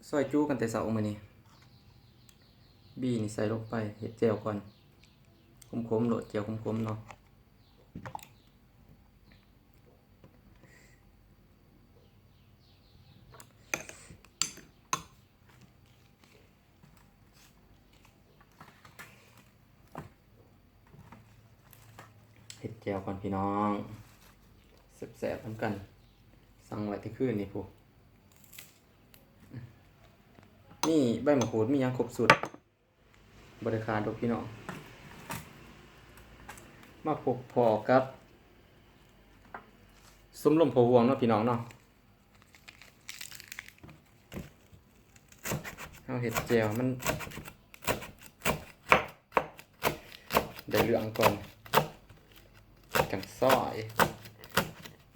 ຊອຍຈູກັນແຕ່ເຊົ້າມື້ນີ້. ບີນີ້ໃສ່ລົງໄປ ເຮັດແຈ່ວກ່ອນ. ຂົມໆໂລດ ແຈ່ວຂົມໆເນາະ. ເຮັດແຈ່ວກ່ອນພີ່ນ້ອງ ແຊບໆນຳກັນ. ສັ່ງໄວ້ແຕ່ຄືນນີ້ພຸ້ນ. ນີ້ໃບມະຂູດ ມີຫຍັງຄົບຊຸດ ບໍ່ໄດ້ຂາດດອກພີ່ນ້ອງ. ມາພົບພໍ້ກັບຊົມລົມພໍ່ຮ່ວງເນາະ ພີ່ນ້ອງເນາະ. ເຮົາເຮັດແຈ່ວມັນໄດ້ເລື່ອງກ່ອນ ຈັ່ງຊອຍ.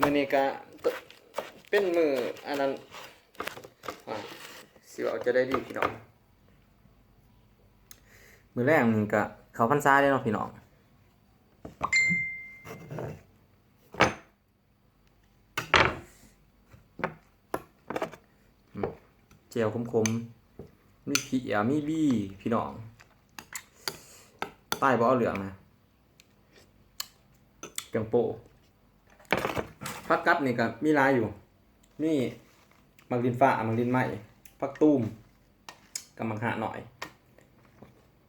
ມື້ນີ້ກະເປັນມື້ອັນນັ້ນ ອ່າ ຊິເວົ້າຈັ່ງໃດດີພີ່ນ້ອງ. ມື້ແລງນີ້ກະເຂົ້າພັນສາເດ້ເນາະພີ່ນ້ອງ. ອືມ ແຈ່ວຂົມໆ ມີເພຍ ມີບີ ພີ່ນ້ອງ. ຕາຍບໍ່ເອົາເລື່ອງນະ ແກງໂປ. ຜັກກັບນີ້ກໍມີຫຼາຍຢູ່ ມີໝາກລິ້ນຟ້າ ໝາກລິ້ນໄມ້ ຜັກຕູມ ກັບໝາກຫານ້ອຍ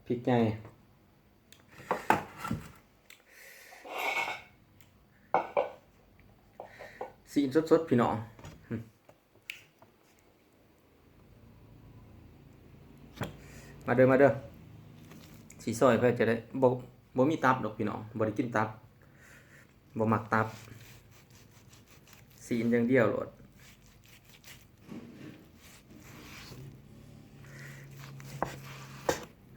ພິກໃຫຍ່. ຊີ້ນສົດໆ ພີ່ນ້ອງ. ມາເດີ ມາເດີ ຊິຊອຍໄປຈະໄດ້. ບໍ່ ບໍ່ມີຕັບດອກພີ່ນ້ອງ ບໍ່ໄດ້ກິນຕັບ ບໍ່ມັກຕັບ ຊີ້ນຢ່າງດຽວໂລດ.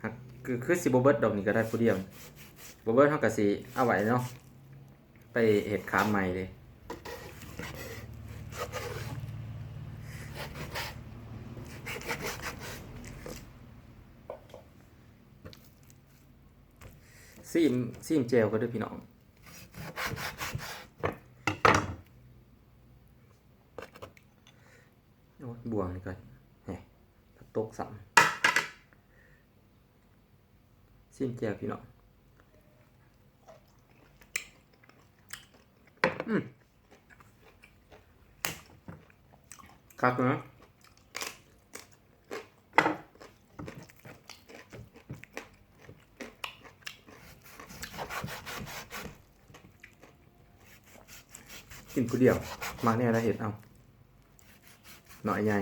ຫາກ ຄື ຄືຊິບໍ່ເບິດດອກນີ້ກໍໄດ້ຜູ້ດຽວ ບໍ່ເບິດເຮົາກໍຊິເອົາໄວ້ເນາະ ໄປເຮັດຄາບໃໝ່ເດ້. ຊີມ ຊີມແຈ່ວກ່ອນເດີພີ່ນ້ອງ. ໂອ້ຍ ບ່ວງນີ້ກໍ ແຮະ ພັດຕົກຊ້ຳ. ຊີມແຈ່ວພີ່ນ້ອງ. ອືມ ຄັກນະ. ກິນຜູ້ດຽວ ມັກແນວໃດເຮັດເອົາ ນ້ອຍໃຫຍ່.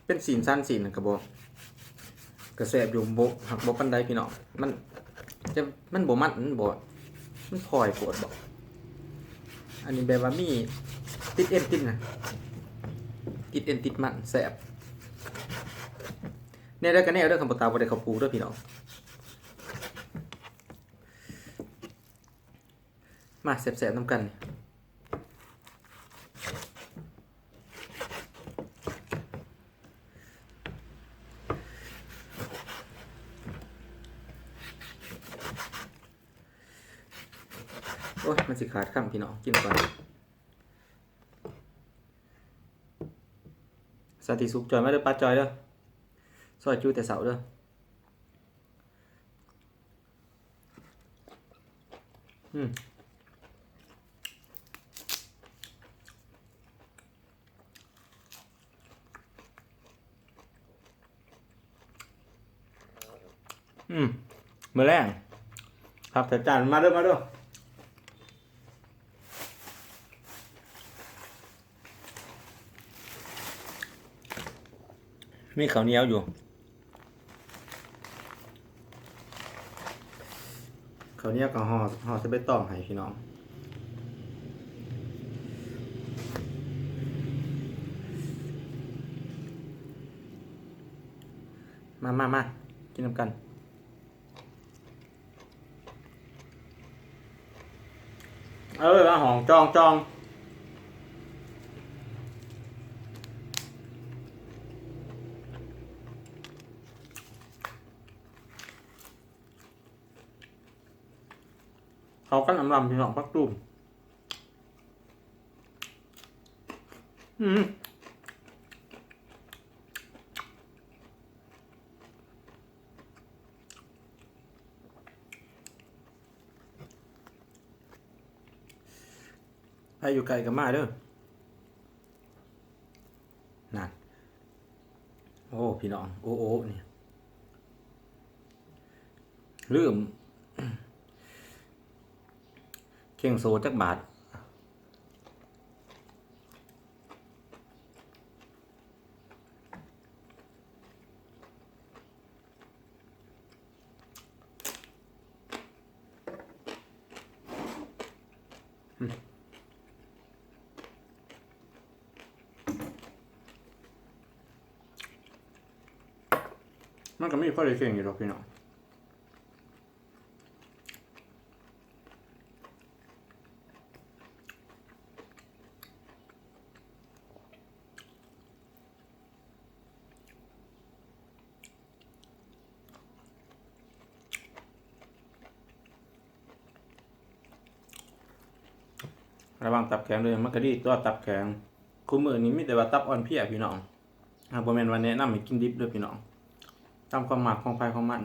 ເປັນຊີ້ນ ສັນຊີ້ນກໍບໍ່ ກໍແຊບຢູ່ ບໍ່ ຫາກບໍ່ປານໃດພີ່ນ້ອງ. ມັນ ແຕ່ມັນບໍ່ມັນ ມັນບໍ່ ມັນພອຍໂພດບໍ. ອັນນີ້ແບບວ່າມີຕິດເອັນຕິດນະ ຕິດເອັນຕິດມັນ ແຊບ. ແນວໃດກໍແນວເດີ ຄັນບໍ່ຕາບໍ່ໄດ້ເຂົ້າປູເດີພີ່ນ້ອງ. ມາແຊບໆນຳກັນ. ໂອ້ຍ ມັນຊິຂາດຄຳພີ່ນ້ອງ ກິນກ່ອນ. ສັນຕິສຸກ ຈອຍມາເດີ ປ້າຈອຍເດີ ຊອຍຈູແຕ່ເຊົ້າເດີ. ອືມ ອືມ ມື້ແລງ ຄັກແທ້ຈ້ານ. ມາເດີ ມາເດີ. ມີເຂົ້າໜຽວຢູ່ ເຂົ້າໜຽວກໍຫໍ່ ຫໍ່ໃສ່ໃບຕອງໃຫ້ພີ່ນ້ອງ. ມາ ມາ ມາ ກິນນຳກັນ. ເອີ ມາຫ້ອງຈອງຈອງ. ເ ເຂົ້າກັນອຳລຳ ພີ່ນ້ອງ ຜັກຕູມ. ອືມ ໃຜຢູ່ໃກ້ກໍມາເດີ້ ນັ້ນ. ໂອ້ ພີ່ນ້ອງ ໂອ້ ໂອ້ ນີ້ ລືມ ເຄັ່ງໂສ້ຈັກບາດ. ມັນກໍມີພໍໄດ້ເຄັ່ງຢູ່ດອກ ພີ່ນ້ອງ. ລະວັງຕັບແຂງເດີ້ ມັນກະດີຕົວະຕັບແຂງ. ຄູ່ມື້ນີ້ມີແຕ່ວ່າຕັບອ່ອນເພຍ ພີ່ນ້ອງ. ເຮົາບໍ່ແມ່ນວ່າແນະນຳໃຫ້ກິນດິບເດີ້ ພີ່ນ້ອງ, ຕາມຄວາມມັກຂອງໃຜຂອງມັນ.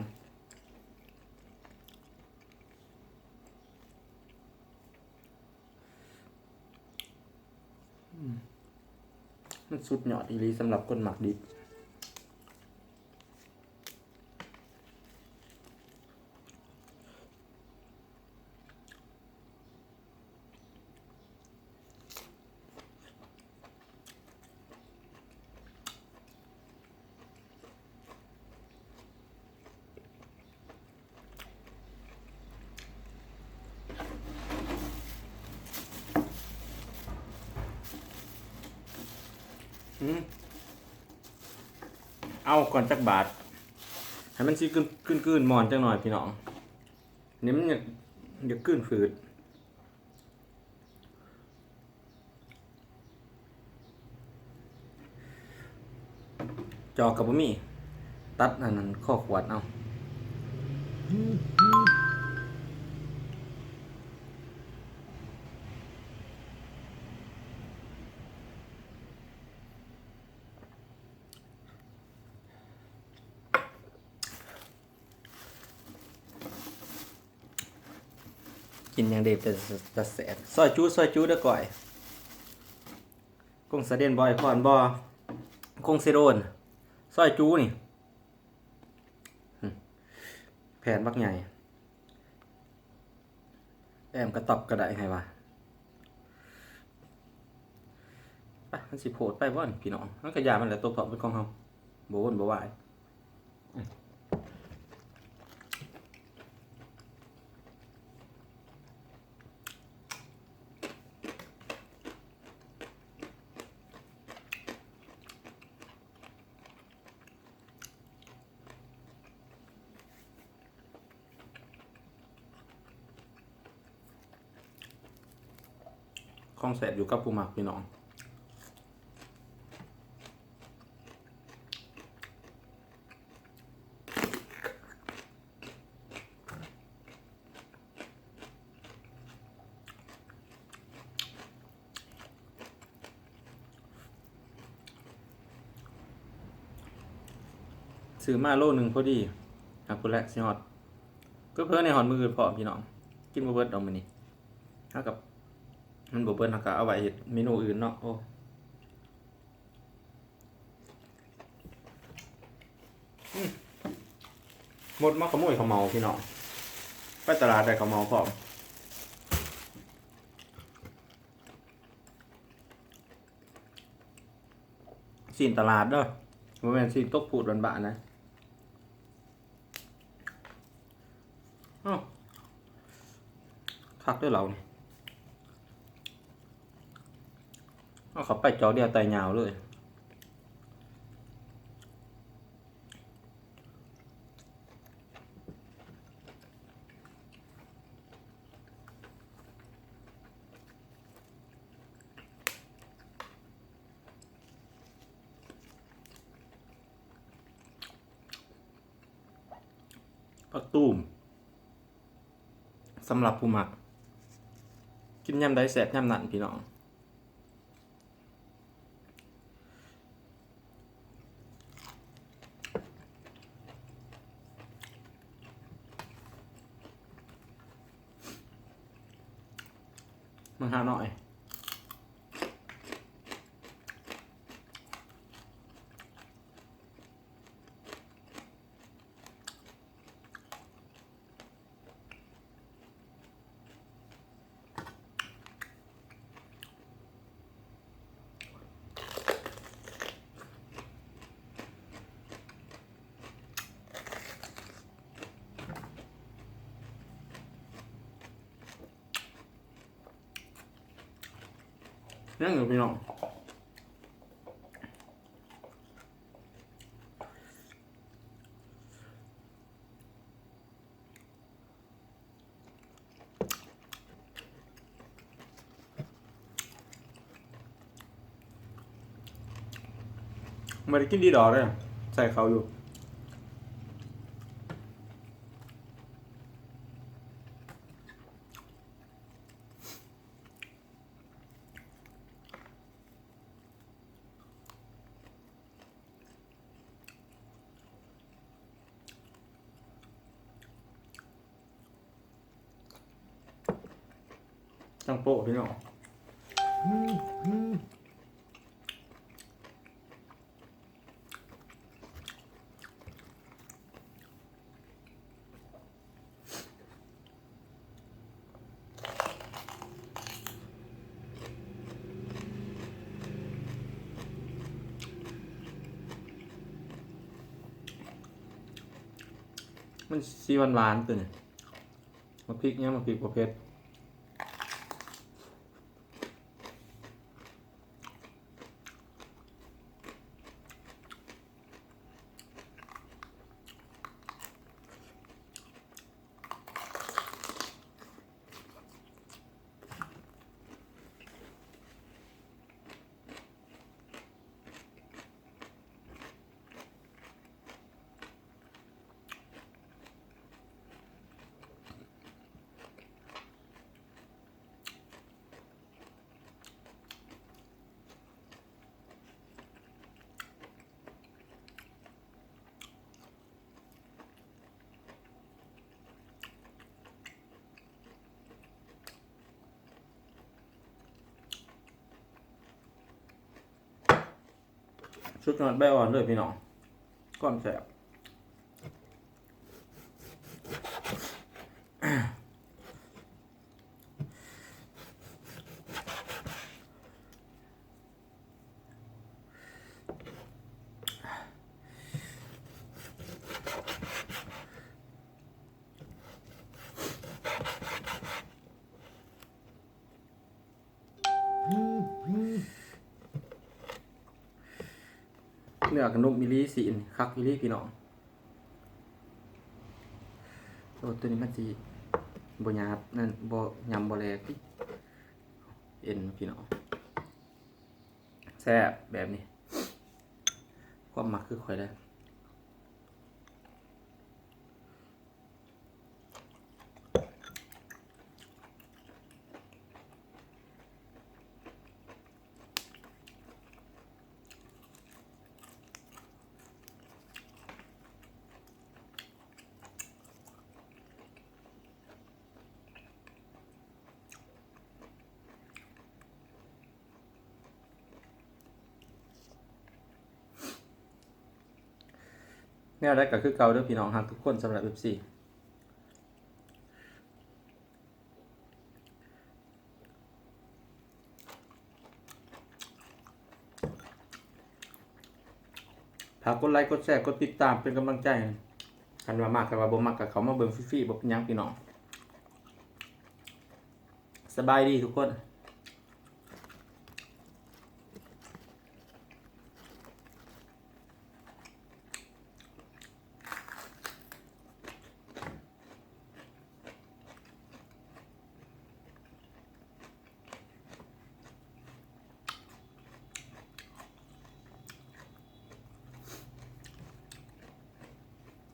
ອືມ ມັນສຸດຍອດອີ່ຫຼີສຳລັບຄົນມັກດິບ. ອືມ ເອົາກ່ອນຈັກບາດ ໃຫ້ມັນຊິກືນ ກືນໆ ມ່ອນຈັກໜ່ອຍ ພີ່ນ້ອງ. ນີ້ມັນຢາກ ຢາກກືນຝືດ. ຈອກກໍບໍ່ມີ ຕັດອັນນັ້ນຄໍຂວດເອົາ. ກິນຫຍັງເດ ແຕ່ ແຕ່ແຊບ. ຊອຍຈູ ຊອຍຈູເດີ້ກ້ອຍ. ກົງສະເດັນບໍ່ ອ້າຍພອນບໍ່ ກົງເຊໂດນ ຊອຍຈູນີ້ ແຜ່ນບັກໃຫຍ່. ແອ້ມກະຕັອບກະໄດ້ໃຫ້ວ່າ. ປະ ມັນຊິໂພດໄປບໍ່ນີ້ ພີ່ນ້ອງ? ມັນກະຢ່າມັນແຫຼະ ຕົວເພາະເປັນຂອງເຮົາ ບໍ່ວົນບໍ່ວາຍ. ຂອງແຊບຢູ່ກັບຜູ້ມັກ ພີ່ນ້ອງ. ຊື້ມາໂລໜຶ່ງພໍດີ ຫາກພຸ້ນແຫຼະຊິຮອດ ເຜີໆ ໃນຮອດມື້ອື່ນພ້ອມ ພີ່ນ້ອງ. ກິນບໍ່ເບິດດອກມື້ນີ້ ເຮົາກັບ ມັນບໍ່ເບິດ ເຮົາກໍເອົາໄວ້ເຮັດເມນູອື່ນເນາະ. ໂອ້ ອືມ ມົດມາຂະໂມຍເຂົ້າເໝົາ ພີ່ນ້ອງ. ໄປຕະຫຼາດໄດ້ເຂົ້າເໝົາພ້ອມ. ຊີ້ນຕະຫຼາດເດີ້ ບໍ່ແມ່ນຊີ້ນຕົກພູດບ້ານໆ ນະ. ອ້າວ ຄັກເດີ້ເຫຼົ້ານີ້ ເອົາເຂົ້າໄປຈອກດຽວໄຕຍາວເລີຍ. ຜັກຕູມ ສຳລັບຜູ້ມັກ ກິນຍາມໃດແຊບຍາມນັ້ນພີ່ນ້ອງ. ມັນຫາໜ້ອຍ. ຍັງຢູ່ພີ່ນ້ອງ. ບໍ່ໄດ້ກິນດີດອກເດ້ ໃສ່ເຂົ້າຢູ່. ຈັ່ງໂປ້ພີ່ນ້ອງ. ມັນຊິຫວານໆ ຕົວນີ້ ໝາກພິກຫຍັງ ໝາກພິກບໍ່ເຜັດ. ສຸດຍອດໃບອ່ອນເລີຍພີ່ນ້ອງ ຄວາມແຊບ. ເນື້ອກະນຸບອີ່ຫຼີ ຊີ້ນຄັກອີ່ຫຼີພີ່ນ້ອງ. ໂອ້ ໂຕນີ້ມັນຊິບໍ່ຫຍາບນັ້ນ ບໍ່ ຫຍຳບໍ່ແຫຼກ ເອັນພີ່ນ້ອງ. ແຊບແບບນີ້ ຄວາມມັກຄືຂ້ອຍເດ້. ແນວໃດກໍຄືເກົ່າເດີພີ່ນ້ອງ ຮັກທຸກຄົນສຳລັບເອັຟຊີ. ຝາກກົດໄລ ກົດແຊ ກົດຕິດຕາມເປັນກຳລັງໃຈ. ຄັນວ່າມັກ ຄັນວ່າບໍ່ມັກກໍເຂົ້າມາເບິ່ງຟຣີໆ ບໍ່ເປັນຫຍັງພີ່ນ້ອງ. ສະບາຍດີທຸກຄົນ.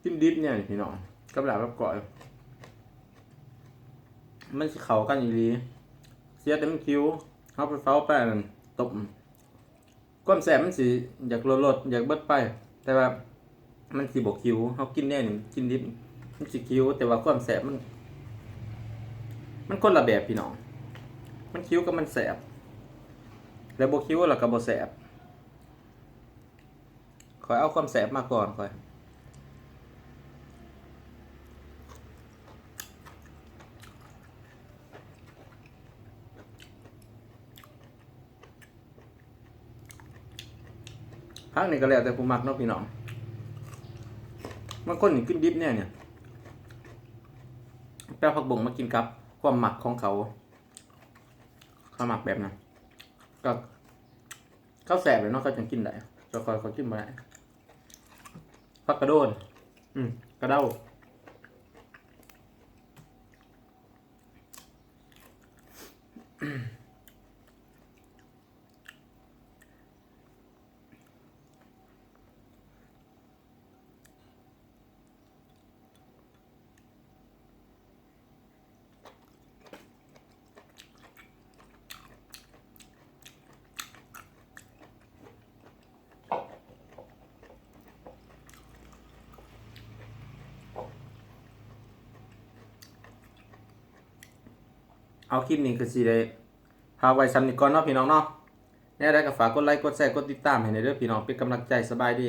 ກິນດິບແນວນີ້ພີ່ນ້ອງ ກັບລາບກັບກ້ອຍ ມັນຊິເຂົ້າກັນອີ່ຫຼີ. ເສຍແຕ່ມັນຂິວ. ເຮົາໄປເຝົ້າໄປອັນນັ້ນ ຕົ້ມ ຄວາມແຊບມັນຊິຢາກລົດໆ ຢາກເບິດໄປ ແຕ່ວ່າມັນຊິບໍ່ຂິວ. ເຮົາກິນແນວນີ້ ກິນດິບ ມັນຊິຂິວ ແຕ່ວ່າຄວາມແຊບມັນ ມັນຄົນລະແບບພີ່ນ້ອງ. ມັນຂິວກັບມັນແຊບ ແລ້ວບໍ່ຂິວແລ້ວກໍບໍ່ແຊບ. ຂ້ອຍເອົາຄວາມແຊບມາກ່ອນ. ຂ້ອຍ ຜັກນີ້ກໍແລ້ວແຕ່ຜູ້ມັກເນາະພີ່ນ້ອງ. ບາງຄົນນີ້ກິນດິບແນວນີ້ ແປເອົາຜັກບົ້ງມາກິນກັບຄວາມມັກຂອງເຂົາ. ເຂົາມັກແບບນັ້ນ ກໍ ເຂົາແຊບແຫຼະເນາະ ເຂົາຈຶ່ງກິນໄດ້. ແຕ່ຂ້ອຍ ຂ້ອຍກິນບໍ່ໄດ້. ຜັກກະໂດນ ອືມ ກະເດົາ. ເອົາ ຄລິບນີ້ກໍຊິໄດ້ພາກໄວ້ສ່ຳນີ້ກ່ອນເນາະພີ່ນ້ອງເນາະ. ແນວໃດກໍຝາກກົດໄລ ກົດແຊ ກົດຕິດຕາມໃຫ້ແດ່ເດີພີ່ນ້ອງ ເປັນກຳລັງໃຈ. ສະບາຍດີ.